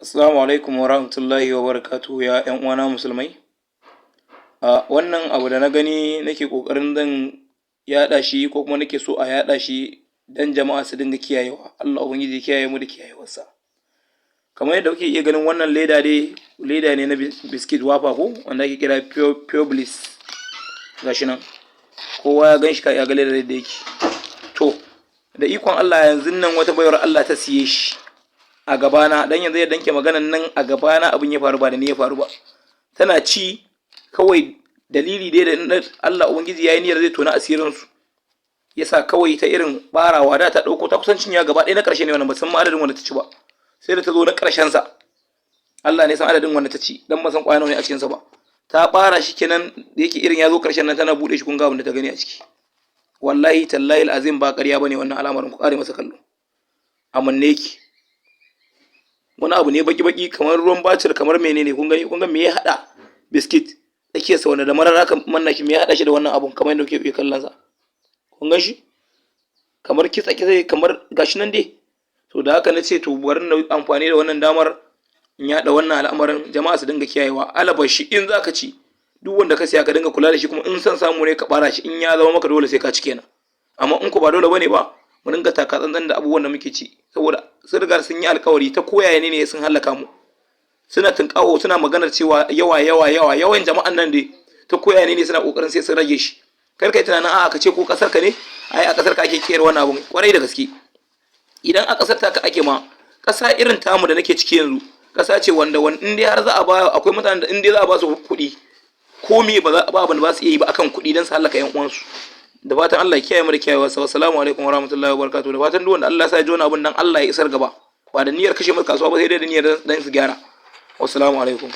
Assalamu alaikum wa rahmatullahi wa barakatuhu, ya ‘yan uwana musulmai. A wannan abu da na gani nake ƙoƙarin zan yaɗa shi, ko kuma nake so a yaɗa shi don jama'a su dinga kiyayewa. Allah Ubangiji ya kiyaye mu da kiyayewarsa. Kamar yadda kuke iya ganin wannan leda dai, leda ne na biskit wafer, ko wanda ake kira Pure Bliss. Ga shi nan, kowa ya gan shi, ya ga ledar yadda yake. To, da ikon Allah, yanzun nan wata baiwar Allah ta siye shi a gabana, dan yanzu yadda nake maganan nan, a gabana abin ya faru, ba da ni ya faru ba. Tana ci kawai, dalili dai da Allah Ubangiji ya yi niyyar zai tona asirinsu, yasa kawai ta irin barawa da ta ɗauko ta kusan cinya gaba ɗaya. Na ƙarshe ne wannan, ba san ma adadin wanda ta ci ba, sai da ta zo na ƙarshen sa. Allah ne san adadin wanda ta ci, dan ba san ƙwaya nawa ne a cikin sa ba. Ta ɓara shi kenan, da yake irin ya zo ƙarshen nan, tana buɗe shi, kun ga abin da ta gani a ciki. Wallahi tallahi azim, ba ƙarya bane wannan al'amarin. Ku ƙare masa kallo, amanne yake, wani abu ne baki baki kamar ruwan batir, kamar menene. Kun gani, kun ga me ya hada biskit tsakiyar sa, wanda da marar aka manna shi, me ya hada shi da wannan abun? Kamar yadda kuke iya kallon sa, kun gan shi kamar kitsa kitsa, kamar gashi nan dai. To, da haka na ce to bari na amfani da wannan damar in yaɗa wannan al'amarin, jama'a su dinga kiyayewa. Alabar shi, in zaka ci, duk wanda ka siya ka dinga kula da shi, kuma in san samu ne ka bara shi, in ya zama maka dole sai ka ci kenan. Amma in ku ba dole bane ba, mu dinga taka tsantsan da abubuwan da muke ci, saboda sun riga sun yi alkawari ta koyaye ne sun hallaka mu. Suna tunƙaho, suna maganar cewa yawa yawa yawa yawan jama'an nan dai, ta koyaye ne suna kokarin sai sun rage shi. Kar kai tunanin a'a, ka ce ko kasar ka ne, ai a kasar ka ake kera wannan abun. Kwarai da gaske, idan a kasar taka ake ma, kasa irin tamu da nake ciki yanzu, kasa ce wanda in dai har za a ba, akwai mutanen da in dai za a ba su kuɗi, ko me ba za ba, abin da ba su iya yi ba akan kuɗi don su hallaka yan uwansu. Da fatan Allah ya kiyaye mu da kiyayewa sa. Assalamu alaikum warahmatullahi wabarakatuh. Da fatan duk wanda Allah ya sa ya ji wani abun nan, Allah ya isar gaba, ba da niyyar kashe masa kasuwa ba, sai dai da niyyar dan su gyara. Wassalamu alaikum.